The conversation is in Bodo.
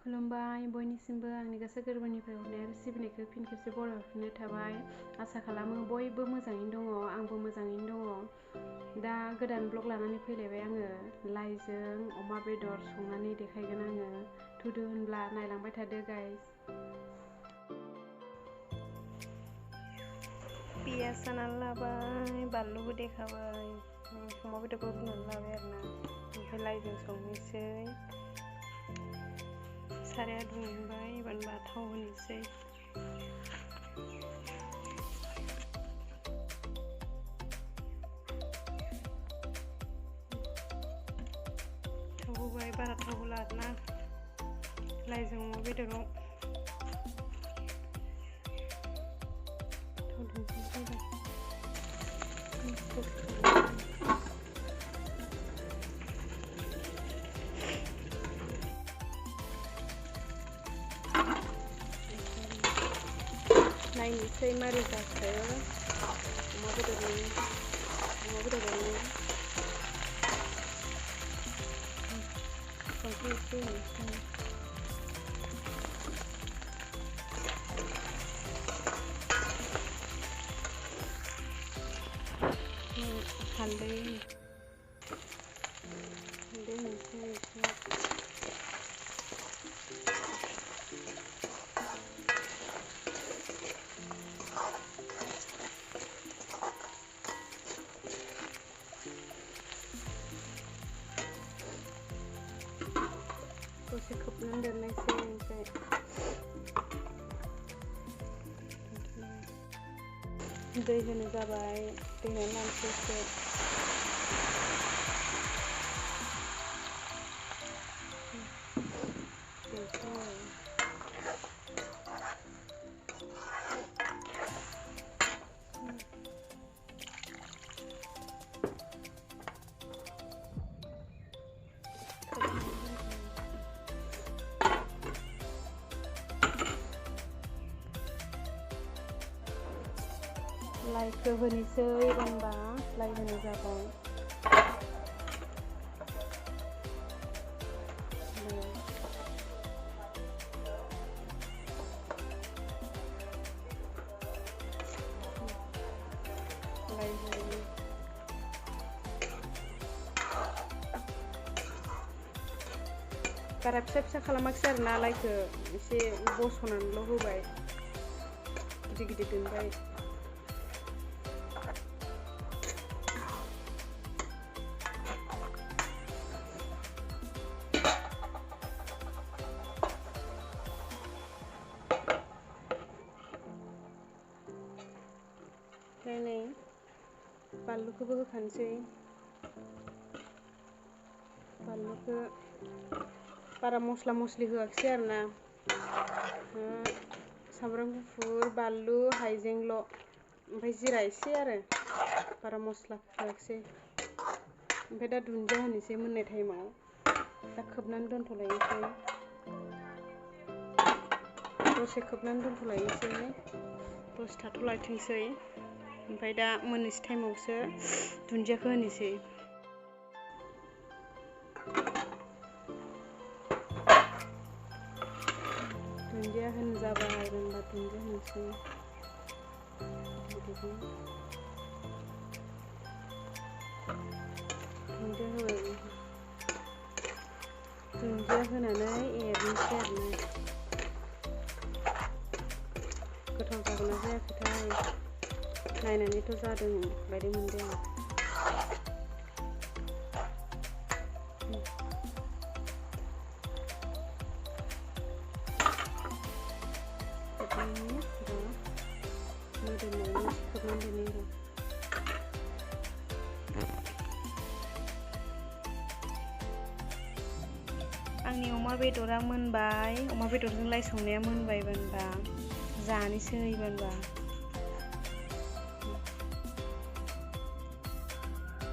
खुलुमबाय बयनिसिमबो आंनि गोसो गोरबोनिफ्राय हरनाय सिबिनायखौ फिन खेबसे बरायहरफिननाय थाबाय। आसा खालामो बयबो मोजाङैनो दङ, आंबो मोजाङैनो दङ। दा गोदान ब्लग लानानै फैलायबाय आङो। लाइजों अमा बेदर संनानै देखायगोन आङो। थुदो होनब्ला नायलांबाय थादो गाइस। पियाज सानानै लाबाय, बानलुबो देखाबाय, अमा बेदरखौ रुनानै लाबाय आरोना। ओमफ्राय लाइजों संनोसै। साराया दुंबाय, एबार थाव होनोसै। थाव होबाय, बारा थाव होला आरोना लाइजों अमा बेदराव। थाव दुंबाय। नायनोसै मारै जाखो अमा बेदरनि संख्रि एसे होनोसै। हालदै होनोसै एसे। दसे खोबनानै दोननोसै। ओमफ्राय दै होनो जाबाय, दै होनानै लानोसै एसे। लाइखौ होनोसै होनबा लाइ होनो जाबाय। लाइ होयो। बारा फिसा फिसा खालामाखिसै आरोना, लाइखौ एसे बस'नानैल' होबाय, गिदिर गिदिर दोनबाय। ओमफ्राय नै बानलुखौबो होखानोसै। बानलुखौ बारा मस्ला मस्लि होआखिसै आरोना, सामब्राम गुफुर, बानलु, हाइजेंल', ओमफ्राय जिरा एसे आरो, बारा मस्ला होआखिसै। ओमफ्राय दा दुन्दिया होनोसै मोननाय टाइमाव। दा खोबनानै दोनथ'लायनोसै, दसे खोबनानै दोनथ'लायनोसै, दसे थाथ'लायथोंसै। ओमफ्राय दा मोननोसै टाइमावसो दुन्दियाखौ होनोसै। दुन्दिया होनो जाबाय होनबा दुन्दिया होनोसै। दुन्दिया होबाय, दुन्दिया होनानै एरनोसै आरोना। गोथाव जागोन ना जायाखैथाय, नायनानैथ' जादों बायदि मोनदों। आंनि अमा बेदरा मोनबाय, अमा बेदरजों लाइ संनाया मोनबाय होनबा जानोसै होनबा।